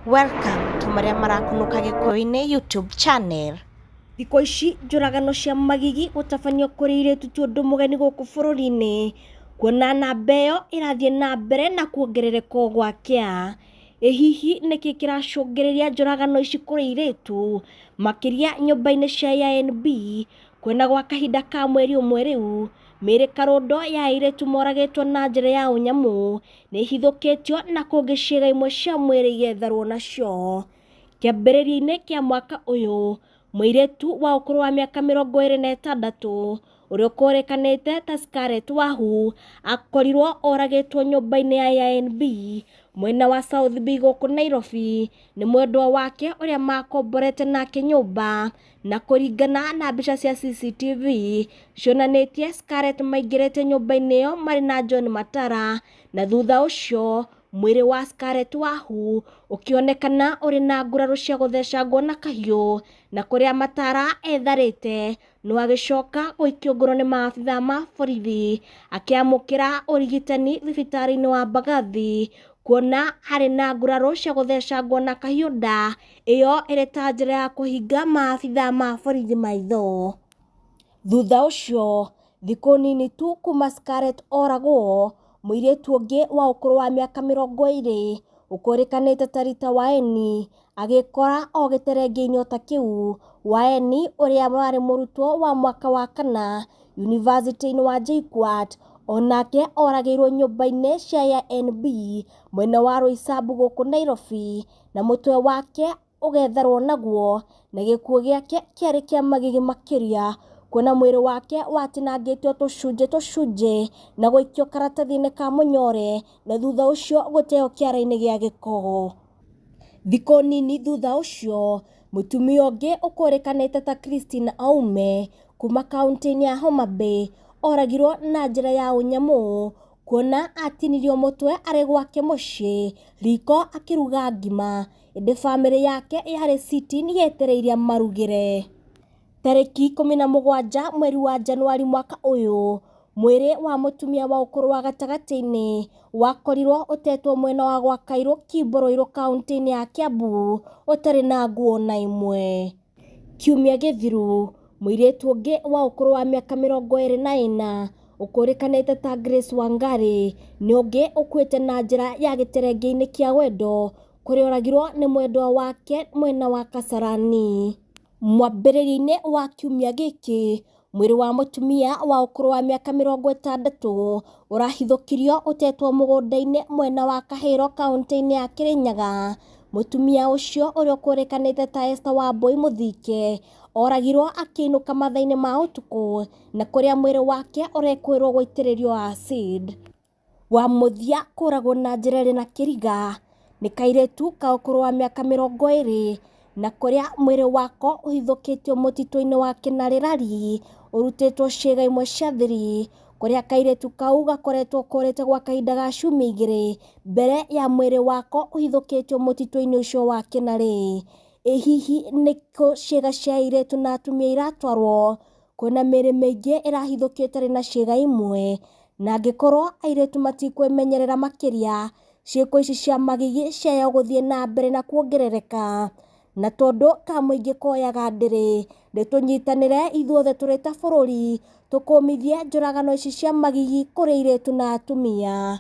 Welcome to marĩa marakunũka Gĩkũyũ-inĩ YouTube channel. Thikũ ici njũragano cia magigi gũtabanio kũrĩ airĩtu ti ũndũ mũgeni gũkũ bũrũri-inĩ, kuona namba ĩyo ĩrathiĩ na mbere na kuongerereka o gwakĩa. Ĩ hihi nĩkĩ kĩracũngĩrĩria njũragano ici kũrĩ airĩtu, makĩria nyũmba-inĩ cia Airbnb, kuona gwa kahinda ka mweri ũmwe rĩu, mĩĩrĩ karũndo ya airĩtu moragĩtwo na njĩra ya ũnyamũ nĩ ĩhithũkĩtio na kũngĩ ciĩga imwe cia mwĩrĩ igetharwo nacio. Kĩambĩrĩria-inĩ kĩa mwaka ũyũ, mũirĩtu wa ũkũrũ wa mĩaka 26 ũrĩa ũkũrĩkanĩte ta Scarlett Wahu akorirwo oragĩtwo nyũmba-inĩ ya Airbnb mwena wa South B gũkũ Nairobi nĩ mwendwa wake ũrĩa makomborete nake nyũmba, na kũringana na mbica cia CCTV cionanĩtie Scarlett maingĩrĩte nyũmba-inĩ ĩyo marĩ na John Matara, na thutha ũcio mwĩrĩ wa Scarlett Wahu ũkĩonekana ũrĩ na nguraro cia gũthecangwo na kahiũ, na kũrĩa Matara etharĩte no agĩcoka gũikio ngoro nĩ maabithaa ma borithi akĩamũkĩra ũrigitani thibitarĩ-inĩ wa Mbagathi, kuona arĩ na nguraro cia gũthecangwo na kahiũ nda, ĩyo ĩrĩ ta njĩra ya kũhinga maabithaa ma borithi maitho. Thutha ũcio, thikũ nini tu kuma Scarlett oragwo, mũirĩtu ũngĩ wa ũkũrũ wa mĩaka 20 ũkũrĩkanĩte ta Rita Waeni agĩkora o gĩterengeinĩ o ta kĩu. Waeni ũrĩa warĩ mũrutwo wa mwaka wa kana yunivasĩtĩ-inĩ wa JKUAT onake oragĩirwo nyũmba-inĩ cia Airbnb mwena wa Roysambu gũkũ Nairobi, na mũtwe wake ũgetharwo naguo, na gĩkuũ gĩake kĩarĩ kĩa magigi makĩria kuona mwĩrĩ wake watinangĩtio tũcunjĩ tũcunjĩ na gũikio karatathi-inĩ ka mũnyore na thutha ũcio gũteo kĩara-inĩ gĩa gĩko. Thikũ nini thutha ũcio, mũtumia ũngĩ ũkũrĩkanĩte ta Christine Aume kuma kaũntĩ-inĩ ya Homa Bay oragirwo na njĩra ya ũnyamũ kuona atinirio mũtwe arĩ gwake mũciĩ riko akĩruga ngima, ĩndĩ bamĩrĩ yake yarĩ citi yetereire amarugĩre. Tarĩki 17 mweri wa Januari mwaka ũyũ, mwĩrĩ wa mũtumia wa ũkũrũ wa gatagatĩ-inĩ wakorirwo ũtetwo mwena wa gwa Kairũ Kimbũrũirũ kaũntĩ-inĩ ya Kiambu ũtarĩ na nguo na ĩmwe. Kiumia gĩthiru, mũirĩtu ũngĩ wa ũkũrũ wa mĩaka 24 ũkũrĩkanĩte ta Grace Wangari nĩ ũngĩ ũkuĩte na njĩra ya gĩterengeinĩ kĩa wendo kũrĩa oragirwo nĩ mwendwa wake mwena wa Kasarani. Mwambĩrĩrio-inĩ wa kiumia gĩkĩ, mwĩrĩ wa mũtumia wa ũkũrũ wa mĩaka 60 ũrahithũkirio ũtetwo mũgũnda-inĩ mwena wa Kahĩro kaũntĩ-inĩ ya Kĩrĩnyaga. Mũtumia ũcio ũrĩa ũkũrĩkanĩte ta Esther Wambui Mũthike oragirwo akĩinũka mathaa-inĩ ma ũtukũ na kũrĩa mwĩrĩ wake ũrekũĩrwo gũitĩrĩrio acid. Wa mũthia kũragwo na njĩra ĩrĩ na kĩriga nĩ kairĩtu ka ũkũrũ wa mĩaka 20 na kũrĩa mwĩrĩ wako ũhithũkĩtio mũtitũ-inĩ wa Kĩnarĩrari ũrutĩtwo ciĩga imwe cia thiri, kũrĩa kairĩtu kau gakoretwo korĩte gwa kahinda ga ciumia igĩrĩ mbere ya mwĩrĩ wako ũhithũkĩtio mũtitũ-inĩ ũcio wa Kĩnarĩ. Ĩ hihi nĩkũ ciĩga cia airĩtu na atumia iratwarwo kuona mĩĩrĩ mĩingĩ ĩrahithũkio ĩtarĩ na ciĩga imwe, na angĩkorwo airĩtu matikwĩmenyerera makĩria, ciĩko ici cia magigi ciaya gũthiĩ na mbere na kuongerereka. Na tondũ ka mũingĩ koyaga ndĩrĩ, nĩtũnyitanĩre ithuothe tũrĩ ta bũrũri tũkũmithie njũragano ici cia magigi kũrĩ airĩtu na atumia.